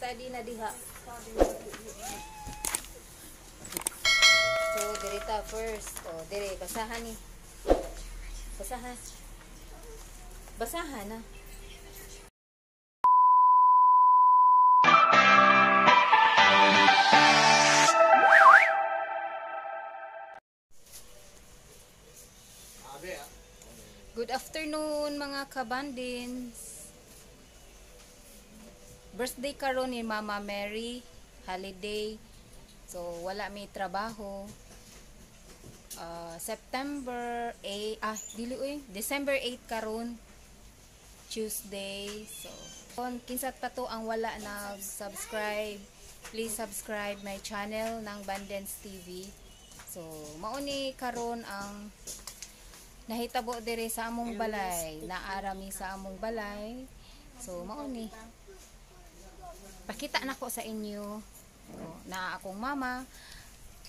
Pag-study na diha. So, dire ta first. O, dire, basahan ni. Basahan. Basahan na. Good afternoon, mga kabandins. Birthday karon ni Mama Mary, holiday. So wala may trabaho. September 8, dili oy, December 8 karon, Tuesday. So kon kinsa pa to ang wala nag-subscribe, please subscribe my channel ng Bandens TV. So mao ni karon ang nahitabo dire sa among balay, naarami sa among balay. So mao ni. Pakita nako sa inyo. So, naa akong mama,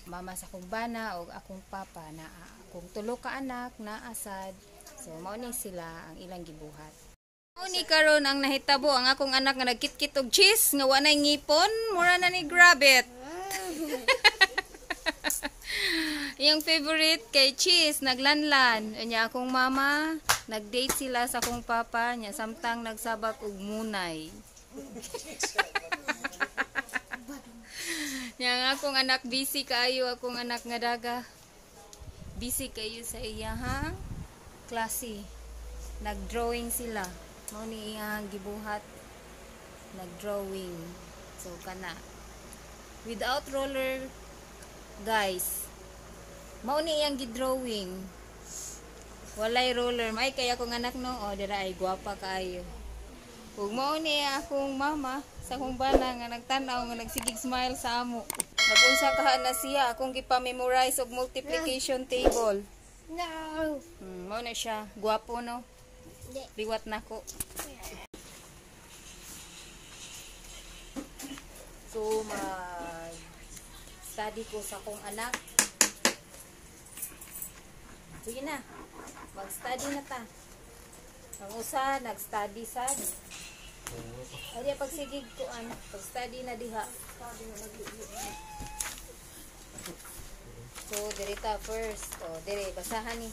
mama sa akong bana og akong papa, naa akong tulo ka anak, naa sad. So mao ni sila ang ilang gibuhat. Mao ni karon ang nahitabo ang akong anak nga nagkitkit og cheese nga wa nay ngipon, mura na ni grab it. Iyang favorite kay cheese, naglanlan. Nya akong mama, nagdate sila sa akong papa, nya samtang nagsabak og munay. Nya ang akong anak busy kaayo, akong anak nga daga. Busy kayo sa iyahang klase. Nagdrawing sila. Mao ni iyang gibuhat. Nagdrawing. So kana. Without roller, guys. Mao ni iyang gidrawing. Walay roller. May kay akong anak no, o dira ay gwapa kaayo. Ug mao ni akong mama sa akong bana nga nagtan-aw nga nagsigig smile sa amo. Nagunsa ka na siya akong gipa-memorize og multiplication table. No. Mao na siya, gwapo no. Liwat nako. So mag study ko sa akong anak. Sige na. Mag-study na ta. Ang usa nag-study sad. Ay pagsigig ko an, pag-study na diha. So dire ta first. O dire, basahan ni.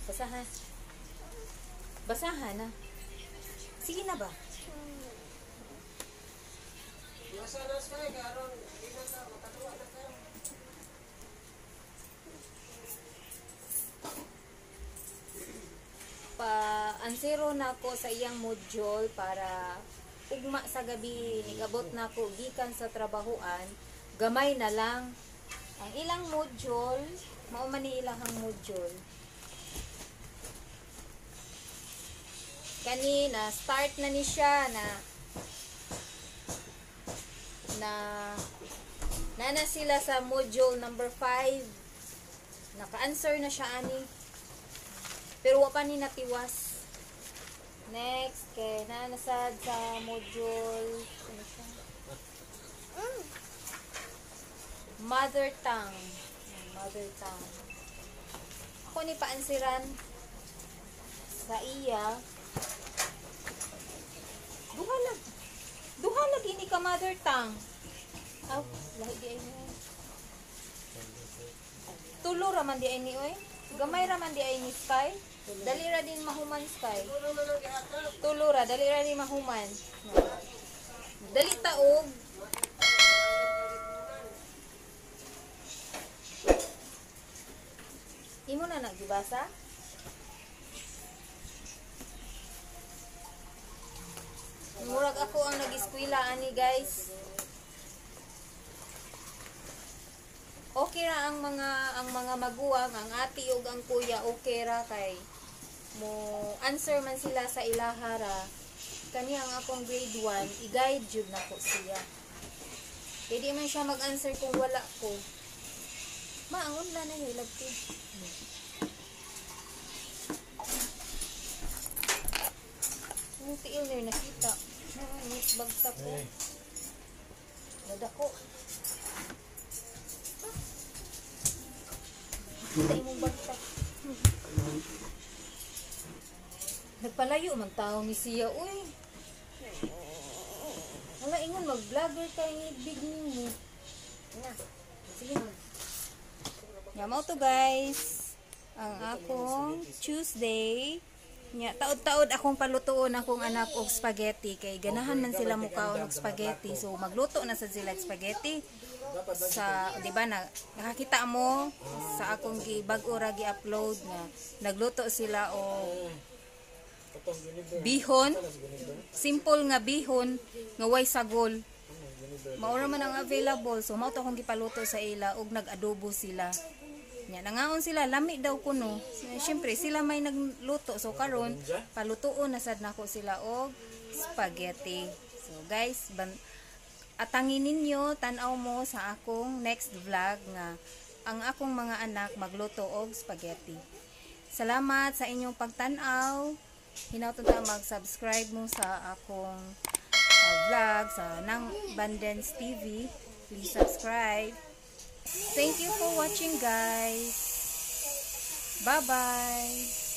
Basahan. Basahan na. Sige na ba? Pa-ansero na ko sa iyang module para ugma sa gabi nigabot na ko gikan sa trabahoan, gamay na lang ang ilang module, mao man ni ilang ang module. Kanina start na ni siya na na na sila sa module number 5. Naka-answer na siya ani. Pero wa pa ni natiwas. Next, kay nanasad sa module, ano siya? Mother tongue. Mother tongue. Ako ni paansiran sa iya. Duha lang. Duha lagi ni ka mother tongue. Aw, lahi di ay ni. Tulo ra man di ay ni oy. Gamay ra man di ay ni Sky. Dali ra din mahuman Sky. Tulo ra, dali ra din mahuman. Dali taog. Imo na nagbasa? Murag ako ang nag-eskwela ani guys. Okay ra ang mga maguwang, ang ate ug ang kuya, okay ra kay mo answer man sila sa ilahara. Kani ang akong grade 1, i-guide jud nako siya. Pwede man siya mag-answer kung wala ko. Ma, ang unla na yung lagti. Ang tiil na yung nakita. Bagsak ko. Nadako. Kita imong bagsak. Nagpalayo man tao ni siya, uy. Wala Mag-vlogger kay big nimo. Na. Sige na. Nya mao to, guys. Ang akong Tuesday. Nya taod-taod akong palutoon akong anak og spaghetti kay ganahan man sila mukaon og spaghetti. So magluto na sad sila og spaghetti. Sa, di ba, na nakakita mo sa akong gibag-o ra gi-upload nga nagluto sila og bihon, simple nga bihon nga way sagol. Mao ra man ang available, so mao to akong gipaluto sa ila og nag-adobo sila. Nya nangaon sila, lami daw kuno. Syempre sila may nagluto, so karon palutoon na sad nako sila og spaghetti. So guys, atangin ninyo, tan-aw mo sa akong next vlog nga ang akong mga anak magluto og spaghetti. Salamat sa inyong pagtan-aw. Hinawton ta mag-subscribe mo sa akong vlog sa Nang Bandens TV. Please subscribe. Thank you for watching, guys. Bye-bye.